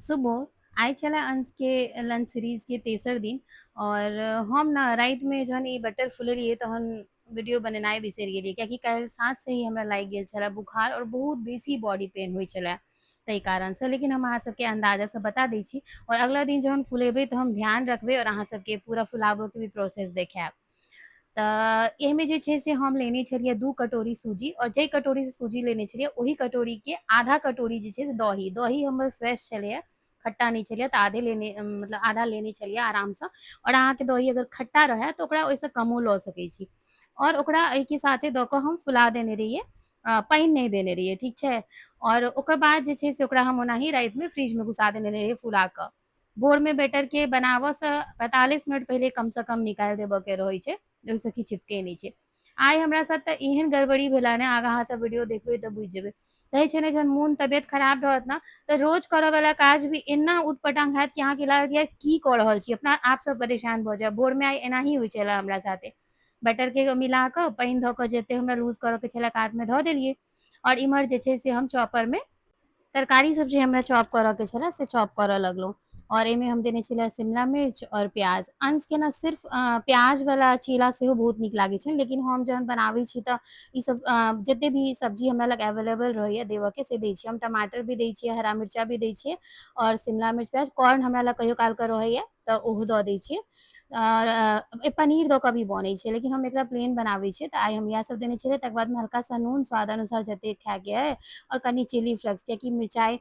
सुबह आइ छलै अंशके लंच सीरीजके तेसर दिन आओर हम ने रातिमे जहन ई बटर फुलेलियै तहन वीडियो बनेनाइ बिसरि गेलियै, कियाकि काल्हि साँझसँ ही हमरा लागि गेल छलै बुखार आओर बहुत बेसी बॉडी पेन होइ छलै ताहि कारणसँ। लेकिन हम अहाँ सबके अन्दाजासँ बता दै छी आओर अगला दिन जहन फुलेबै तऽ हम ध्यान रखबै आओर अहाँ सबके पूरा फुलाबऽके भी प्रोसेस देखायब। तऽ एहिमे जे छै से हम लेने छलियै 2 कटोरी सूजी आओर जाहि कटोरीसँ सूजी लेने छलियै ओहि कटोरीके आधा कटोरी जे छै से दही। दही हमर फ्रेश छलैए, खट्टा नहि छलैए, तऽ आधे लेने, मतलब आधा लेने छलियै आरामसँ। आओर अहाँके दही अगर खट्टा रहए तऽ ओकरा ओहिसँ कमो लऽ सकै छी। आओर ओकरा एहिके साथे दऽ कऽ हम फुला देने रहियै, पानि नहि देने रहियै, ठीक छै। आओर ओकर बाद जे छै से ओकरा हम ओनाही रातिमे फ्रिजमे घुसा देने रहियै फुला कऽ। भोरमे बैटरके बनाबऽसँ 45 मिनट पहिले कमसँ कम निकालि देबऽके रहै छै, ओहिसँ कि चिपकै नहि छै। आइ हमरा साथ तऽ एहन गड़बड़ी भेलै ने, आगाँ अहाँ सब वीडियो देखबै तऽ बुझि जेबै। कहै छै ने, जहन मोन तबियत खराब रहत ने तऽ रोज करऽवला काज भी एना उटपटांग हैत कि अहाँके लागत यार की कऽ रहल छी, अपना आप सब परेशान भऽ जायब। भोरमे आइ एनाही होइ छलै हमरा साथे। बैटरके मिला कऽ पानि धऽ कऽ जते हमरा लूज करऽके छलै कातमे धऽ देलियै आओर इम्हर जे छै से हम चॉपरमे तरकारी सब जे हमरा चॉप करऽके छलै से चॉप करऽ लगलहुँ। आओर एहिमे हम देने छलियै शिमला मिर्च आओर प्याज। अंशके ने सिर्फ प्याजवला चीला सेहो बहुत नीक लागै छै, लेकिन हम जहन बनाबै छी तऽ ई सब जते भी सब्जी हमरा लग अवेलेबल रहैया देबऽके से दै छियै। हम टमाटर भी दै छियै, हरा मिर्चा भी दै छियै आओर शिमला मिर्च प्याज कॉर्न हमरा लग कहियो कालके रहैया तऽ ओहो दऽ दै छियै। आओर पनीर दऽ कऽ भी बनै छै, लेकिन हम एकरा प्लेन बनाबै छियै। तऽ आइ हम इएह सब देने छलियै। तकर बादमे हल्का सा नून स्वाद अनुसार जतेक खायके अइ आओर कनि चिली फ्लेक्स, कियाकि मिरचाइ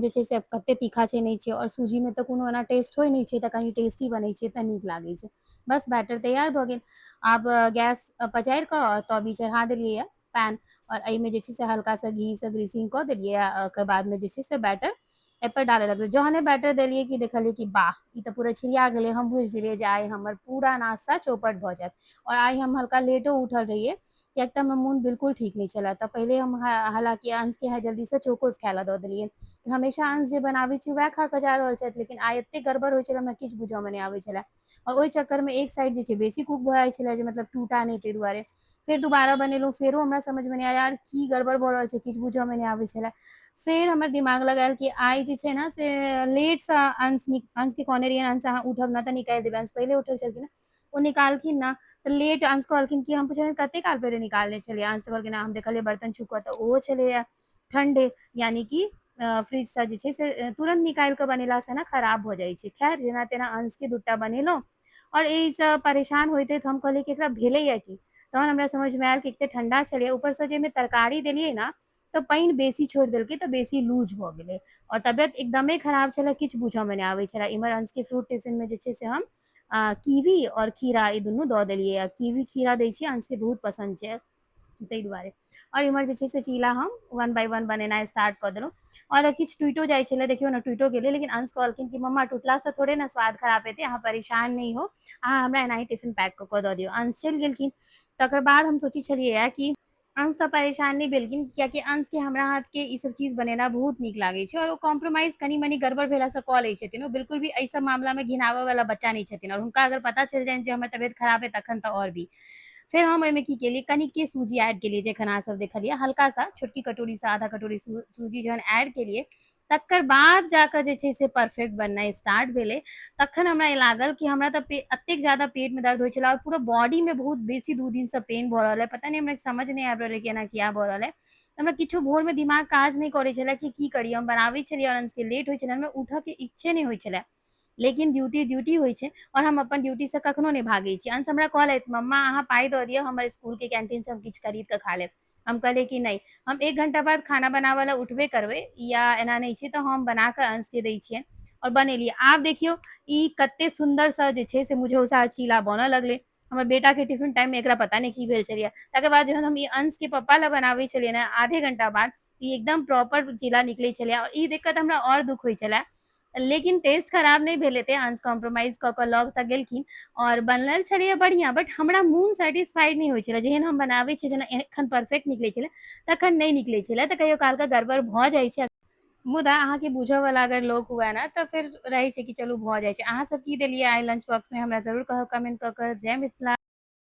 जे छै से कते तीखा छै नहि छै आओर सूजीमे तऽ कोनो एना टेस्ट होइ नहि छै, तऽ कनि टेस्टी बनै छै तऽ नीक लागै छै। बस बैटर तैयार भऽ गेल। आब गैस पजारि कऽ तवी चढ़ा देलियै यऽ पैन आओर एहिमे जे छै से हल्का सा घीसँ ग्रीसिंग कऽ देलियै आ ओकर बादमे जे छै से बैटर एहिपर डालऽ लगलै। जहने बैटर देलियै कि देखलियै कि वाह, ई तऽ पूरा छिड़िया गेलै। हम बुझि गेलियै जे आइ हमर पूरा नाश्ता चौपट भऽ जायत। आओर आइ हम हल्का लेटो उठल रहियै कियाकि तऽ हमर मोन बिल्कुल ठीक नहि छलै। तऽ पहिले हम हालाँकि अंशके जल्दीसँ चोकोस खाय लए दऽ देलियै। हमेशा अंश जे बनाबै छी वएह खा कऽ जा रहल छथि, लेकिन आइ एते गड़बड़ होइ छलै हमरा किछु बुझऽमे नहि आबै छलै। आओर ओहि चक्करमे एक साइड जे छै बेसी कुक भऽ जाइ छलै, जे मतलब टूटा नहि, ताहि दुआरे फेर दोबारा बनेलहुँ। फेरो हमरा समझमे नहि आयल यार की गड़बड़ भऽ रहल छै, किछु बुझऽमे नहि आबै छलै। फेर हमर दिमाग लगायल कि आइ जे छै ने से लेटसँ अंश अंशके कहने रहियै, अंश अहाँ उठब ने तऽ निकालि देबै। अंश पहिले उठल छलखिन, ओ निकालखिन ने तऽ लेट। अंश कहलखिन कि हम पुछलियनि कते काल पहिले निकालने छलियै? अंश कहलखिन हम देखलियै बर्तन छू कऽ तऽ ओहो छलैया ठण्डे, यानि कि फ्रिजसँ जे छै से तुरन्त निकालि कऽ बनेलासँ ने खराब भऽ जाइ छै। खैर, जेना तेना अंशके दूटा बनेलहुँ आओर एहिसँ परेशान होइत होइत हम कहलियै कि एकरा भेलैया की? तहन हमरा समझमे आयल कि एक तऽ ठण्डा छलै, ऊपरसँ जाहिमे तरकारी देलियै ने तऽ पानि बेसी छोड़ि देलकै तऽ बेसी लूज भऽ गेलै आओर तबियत एकदमे खराब छलै, किछु बुझऽमे नहि आबै छलै। इम्हर अंशके फ्रूट टिफिनमे जे छै से हम कीवी आओर खीरा ई दुनू दऽ देलियै। आ कीवी खीरा दै छियै, अंशके बहुत पसन्द छै ताहि दुआरे। आओर इम्हर जे छै से चीला हम वन बाय वन बनेनाइ स्टार्ट कऽ देलहुँ आओर किछु टूटियो जाइ छलै, देखियौ ने टूटियो गेलै, लेकिन अंश कहलखिन कि मम्मा टूटलासँ थोड़े ने स्वाद खराब हेतै, अहाँ परेशान नहि हो, अहाँ हमरा एनाही टिफिन पैक कऽ कऽ दऽ दियौ। अंश चलि गेलखिन। तकर बाद हम सोचै छलियै कि अंश तऽ परेशान नहि भेलखिन, कियाकि अंशके हमरा हाथके ई सब चीज बनेना बहुत नीक लागै छै आओर ओ कॉम्प्रोमाइज कनि मनि गड़बड़ भेलासँ कऽ लै छथिन। ओ बिल्कुल भी एहि सब मामलामे घिनाबऽ वाला बच्चा नहि छथिन आओर हुनका अगर पता चलि जानि जे हमर तबियत खराब है तखन तऽ आओर भी। फेर हम ओहिमे की केलियै, कनिके सूजी ऐड केलियै, जखन अहाँ सब देखलियै हल्का सा छोटकी कटोरीसँ आधा कटोरी सूजी जहन ऐड केलियै तकर बाद जाकऽ जे छै से परफेक्ट बननाइ स्टार्ट भेलै। तखन हमरा ई लागल कि हमरा तऽ एतेक ज्यादा पेटमे दर्द होइ छलै आओर पूरा बॉडीमे बहुत बेसी 2 दिनसँ पेन भऽ रहल है, पता नहि हमरा समझ नहि आबि रहल है कि एना किया भऽ रहल है। हमरा किछो भोरमे दिमाग काज नहि करै छलै कि की करी। हम बनाबै छलियै आओर अंशके लेट होइ छलै, हमरा उठऽके इच्छे नहि होइ छलै, लेकिन ड्यूटी ड्यूटी होइ छै आओर हम अपन ड्यूटीसँ कखनो नहि भागै छी। अंश हमरा कहलथि मम्मा अहाँ पाइ दऽ दिअ, हमर स्कूलके कैंटीनसँ हम किछु खरीद कऽ खा लेब। हम कहलियै कि नहि, हम 1 घंटा बाद खाना बनाबऽ लए उठबे करबै, या एना नहि छै तऽ हम बना कऽ अंशके दै छियनि। आओर बनेलियै। आब देखियौ ई कते सुन्दरसँ जे छै से मुझौसा चीला बनऽ लगलै। हमर बेटाके टिफिन टाइममे एकरा पता नहि की भेल छलैया। तकर बाद जहन हम ई अंशके पप्पा लए बनाबै छलियै ने, आधे घंटा बाद ई एकदम प्रॉपर चीला निकलै छलै आओर ई देख कऽ तऽ हमरा आओर दुख होइ छलै, लेकिन टेस्ट खराब नहि भेल हेतै। अंश कॉम्प्रोमाइज कऽ कऽ लऽ तऽ गेलखिन आओर बनल छलैया बढ़िआँ, बट हमरा मोन सेटिस्फाइड नहि होइ छलै। जेहन हम बनाबै छियै, जेना एखन परफेक्ट निकलै छलै तखन नहि निकलै छलै, तऽ कहियो कालके गड़बड़ भऽ जाइ छै। मुदा अहाँके बुझऽ वाला अगर लोक हुए ने तऽ फेर रहै छै कि चलू भऽ जाइ छै। अहाँ सब की देलियै आइ लंच बॉक्समे हमरा जरूर कहब कमेंट कऽ कऽ। जय मिथिला।